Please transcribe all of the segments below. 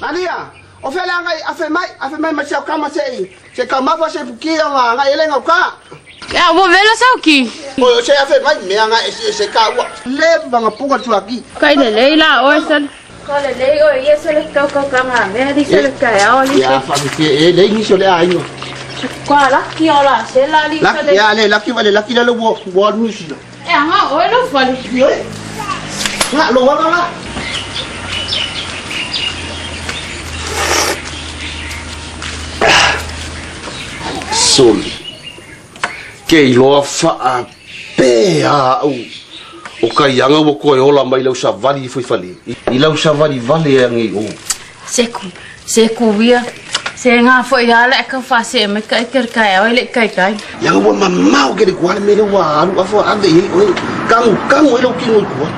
Maria, o fea le agai afe mai, afe mai ma si au kama se i, se taumafa se puki o ngā ngai ele ngau ka. Ia ua vela sau ki. O se afe mai mea ngai ese ese ka ua. Le vanga punga tuaki. Kai lelei la oe sal. Ka lelei oe ia sale kau kau ka ngā mea li sale ka ao li. Ia fa ke e le ni so le ai no. Kwa laki o la se la li sale. Ia le laki va le laki la lo wo wo nu si lo. E anga oe lo fale. Oi. Nga lo wa nga. Soli. Ke iloa faapea au o ka ianga ua koe ola mai lau savali ifo i fale. I lau savali vale ange i o. Seku, seku ia. Se ngā foi ala e ka whase mai ka ike ka e le kai kai. Ianga ua mamao ke le kuale me le ua alu afo ave i oe. Kangu kangu e lau kingo i kua.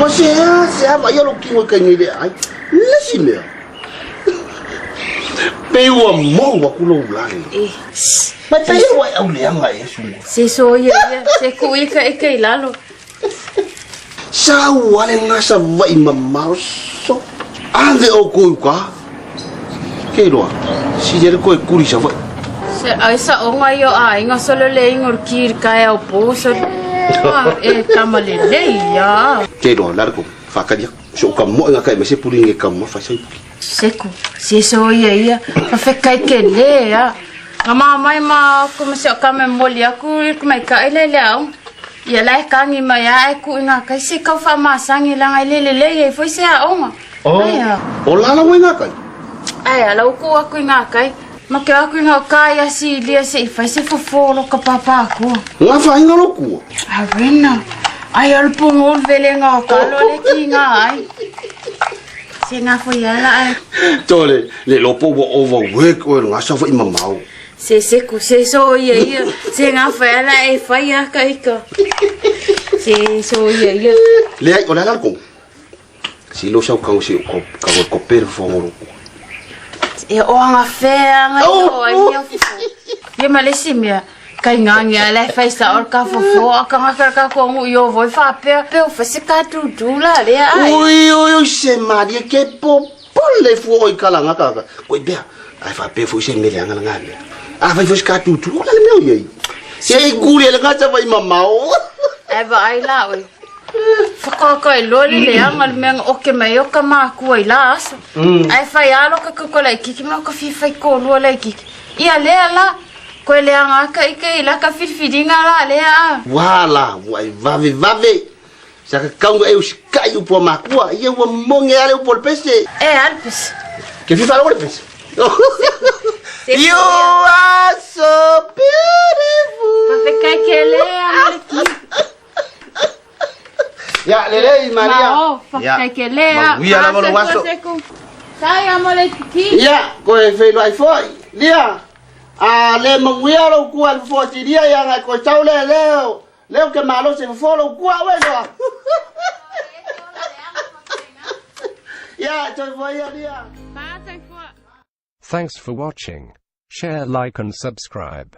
Ua se a se a vai lau kingo i kai nei le ai. Lesi mea. Pe ua mau aku lau lale. E. Mai pe ua e au leanga e sungo. Se so ia ia, se ku i ka ike i lalo. Sa ua le ngasa vai mamao so. Ave o koe uka. Ke iloa, si le koe kuri sa vai. Se ai sa onga i o a inga solo le ingo ki ka e au po so. Ah, e tama le le ia. Ke iloa, la ko whakaria. So ka mo nga kai me se puri nge ka mo fa sai puki. Seku, se so ia ia, fa fe kai ke le ia. Nga ma mai ma ko me se ka me moli aku i ku mai ka ile le au. Ia lai kangi mai a e ku inga kai se kau fa ma sangi la ngai le le le ia foi se a onga. Oh. Ai a. O lala wai nga kai. Ai a lau ku aku inga kai. Ma ke aku inga kai a si lia se i fai se fofo lo ka papa aku. Nga fa inga lo ku. A rena. Ai al pongol vele nga o ka lo le ki nga ai. Se nga foi ala ai. Tole, le lopo ua overwork oe nga sa vai mamao. Se se ku se so ia ia. Se nga foi ala e fai a ka ika. Se so ia ia. Le ai o lala ko. Si lo sau kau si ko ka ko per fo ngoro ku. E o anga fea anga i o ai ia fofo. Ia ma le si mea. Kai ngangi ala e fai sa or ka fofo a ka ngaka ka ko ngu i o voi fa pea pe o fasi ka tu tu la le ai. Ui ui ui se maria ke po pole fu oi kala ngaka ka. Koi bea. Ai fa pe fu se mele anga nga mea. A fai fu ka tu tu la le mea i. Se i kuri le ngata vai mamao. E va ai la oi. Whakaka e loa le le anga le mea oke mai o ka mākua i la aso. Ai whai alo ka kuko lai kiki ma ka whiwhai kōlua lai kiki. Ia lea la, koe le anga aka ike i la ka whiriwhiringa la lea a. Wala, wai vave vave. Sa ka kaunga e usikai upo makua. Ia ua monge ale upo le pese. E alpes. Ke fifa le pese. You are so beautiful. Whawhekai ke lea le ki. Ya, lelei Maria. Mao, whawhekai ke lea. Mauia lava lo waso. Sai a mo le kiki. Ia, koe whelo ai foi. Lia, a le mauia lo kua le fo lia ia ngai koe tau le leo. Leo ke malo se fo lo kua we loa. Ia, toi foi ia lia. Thanks for watching. Share, like and subscribe.